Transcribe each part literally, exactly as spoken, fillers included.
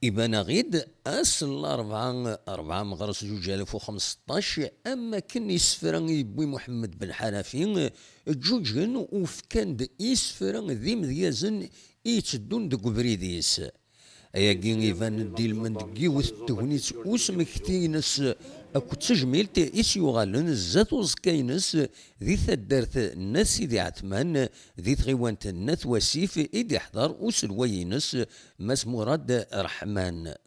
Iban-aɣ-id ass n larebɛa, rebɛa meɣres zuǧ alaf u xemseṭṭac, am wakken isefra i yewwi Muḥemmed Ben Ḥanafi ǧǧuǧgen u fkan-d isefra d imedyazen i yetteddun deg ubrid-is. Ayagi iban-d ilmend deg yiwet n tegnit usmekti-ines akked tejmilt i s-yuɣalen zdat uẓekka-ines di taddart n At Sidi Ɛetman, di tɣiwant n At Wasif, i d-iḥḍer uselway-ines Mass Murad Reḥman.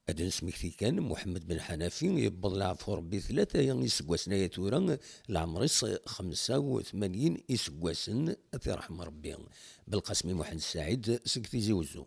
Ad nesmekti kan, Muḥemmed Ben Ḥanafi yewweḍ leɛfu Rebbi tlata iseggasen aya tura, leɛmer-is xemsa u tmanyin iseggasen, ad t-iṛḥem Rebbi. Belqasmi Muḥend Saɛid seg Tizi Uzzu.